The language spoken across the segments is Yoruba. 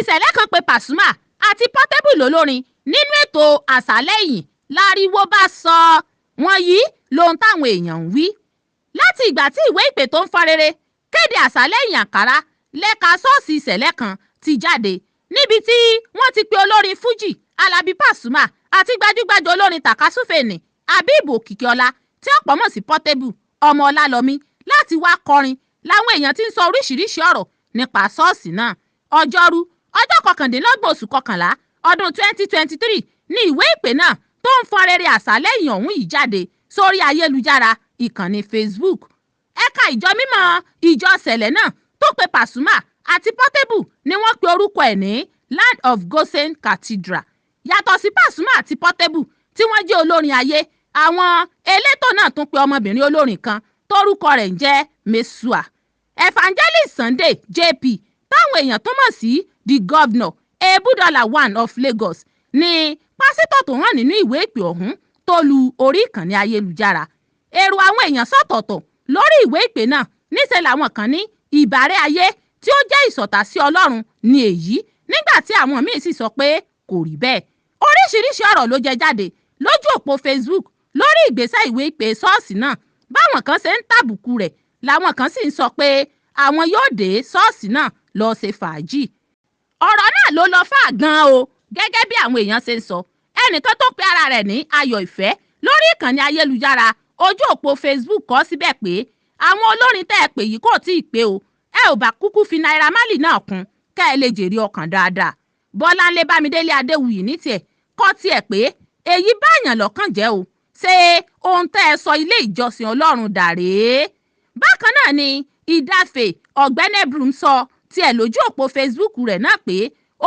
Sẹ̀lẹ́ kan pe Pasuma àti Portable lólórin nínú ètò Àṣálẹ́ Ìyìn láriwo bá sọ. Wọ̀nyí lohun táwọn èèyàn ń wí. Láti ìgbà tí ìwé ìpè tó ń fọn rere kéde Àṣálẹ́ Ìyìn Àǹkárá lẹ́ka ṣọ́ọ̀ṣì Sẹ̀lẹ́ kan ti jáde, níbi tí wọ́n ti pe olórin Fuji Alabi Pasuma àti gbajúgbajà olórin tàkasúfèé Habeeb Okikiola tí ọ̀pọ̀ mọ̀ sí Portable ọmọ Ọlálọ́mí láti wá kọrin, làwọn èèyàn ti ń sọ oríṣiríṣi ọ̀rọ̀ nípa ṣọ́ọ̀ṣì náà. Ọjọ́rú ọjọ́ 29 oṣù kọkànlá ọdún 2023 ní ìwé ìpè náà tó ń fọn rere Àṣálẹ́ Ìyìn ọ̀hún yìí jáde sórí ayélujára ìkànnì Facebook. Ẹ̀ka ìjọ mímọ́ ìjọ Sẹ̀lẹ́ náà tó pe Pasuma àti Portable ni wọ́n pe orúkọ ẹ̀ ní Land of Goshen Cathedral. Yàtọ̀ sí Pasuma àti Portable tí wọ́n jẹ́ olórin ayé, àwọn elétò náà tún pe ọmọbìnrin olórin kan tórúkọ rẹ̀ ń jẹ́ Mesua. Evangelist Sunday JP táwọn èèyàn tó mọ̀ sí The Governor Ebudola One of Lagos ni pásítọ̀ tó hàn nínú ìwé ìpè ọ̀hún tó lu orí ìkànnì ayélujára. Èrò àwọn èèyàn sọ̀tọ̀ọ̀tọ̀ lórí ìwé ìpè náà. Níṣẹ́ làwọn kan ní ìbàrẹ̀ ayé tí ó jẹ́ ìṣọ̀tá sí Ọlọ́run ni èyí, nígbà tí àwọn míín sì sọ pé kò rí bẹ́ẹ̀. Oríṣiríṣi ọ̀rọ̀ ló jẹ jáde lójú òpó Facebook lórí ìgbésẹ̀ ìwé ìpè ṣọ́ọ̀ṣì náà. Báwọn kan ṣe ń tàbùkù rẹ̀ làwọn kan sì ń sọ pé àwọn yóò dé ṣọ́ọ̀ṣì náà lọ ṣe fàájì. Ọ̀rọ̀ náà ló lọ fà gan-an o, gẹ́gẹ́ bí àwọn èèyàn ṣe ń sọ. Ẹnìkan tó pe ara rẹ̀ ní Ayọ̀ Ìfẹ́ lórí ìkànnì ayélujára ojú òpó Facebook kọ síbẹ̀ pé àwọn olórin tẹ́ ẹ pè yìí kò tí ì pé o, ẹ ò bá kúkú fi Naira Marley náà kún kẹ́ ẹ lè jèrè ọkàn dáadáa. Bọ́láńlé Bámidélé Adéwuyì ní tiẹ̀ kọ tiẹ̀ pé èyí báyàn lọ́kàn jẹ́ o, ṣé ohun tẹ́ ẹ sọ ilé ìjọsìn Ọlọ́run dà rèé? Bákan náà ni Ìdáfẹ́ Ọ̀gbẹ́nẹ́brùm sọ tiẹ̀ lójú òpó Facebook rẹ̀ náà pé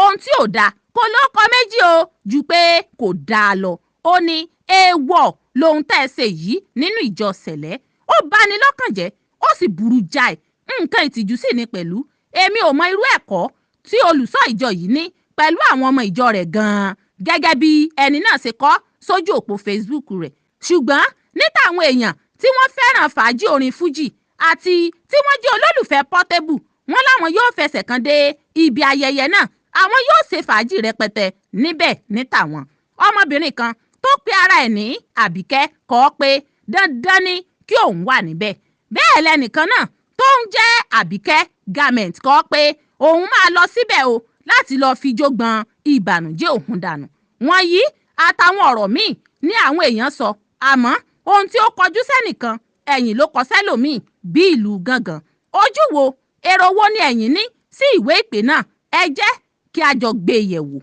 ohun tí ò dáa kò lóko méjì o ju pé kò dáa lọ. Ó ní èèwọ̀ lohun tẹ́ ẹ ṣe yìí nínú ìjọ Sẹ̀lẹ́, ó bani lọ́kàn jẹ́, ó sì burú jáì, nǹkan ìtìjú sì ni pẹ̀lú. Èmi ò mọ irú ẹ̀kọ́ tí olùṣọ́ ìjọ yìí ní pẹ̀lú àwọn ọmọ ìjọ rẹ̀ gan-an, gẹ́gẹ́ bí ẹni náà ṣe kọ sójú òpó Facebook rẹ̀. Ṣùgbọ́n ní tàwọn èèyàn tí wọ́n fẹ́ràn fàájì orin Fuji àti tí wọ́n jẹ́ olólùfẹ́ Portable, wọ́n láwọn yóò fẹsẹ̀ kan dé ibi ayẹyẹ náà, àwọn yóò ṣe fàájì rẹpẹtẹ níbẹ̀ ní tàwọn. Ọmọbìnrin kan tó pe ara ẹ̀ ní Àbíkẹ́ kọ pé dandan ni kí òun wà níbẹ̀. Bẹ́ẹ̀ lẹnìkan náà tó ń jẹ́ Àbíkẹ́ Garment kọ pé òun máa lọ síbẹ̀ o láti lọ́ọ́ fijó gbọn ìbànújẹ́ òun dànù. Wọ̀nyí àtàwọn ọ̀rọ̀ míì ní àwọn èèyàn sọ, àmọ́ ohun tí ó kọjú sẹ́nìkan ẹ̀yìn ló kọ sẹ́lòmíì bí ìlú gángan. Ojú wo, èrò wo ni ẹ̀yin ní sí ìwé ìpè náà? Ẹ jẹ́ kí a jọ gbé e yẹ̀wò.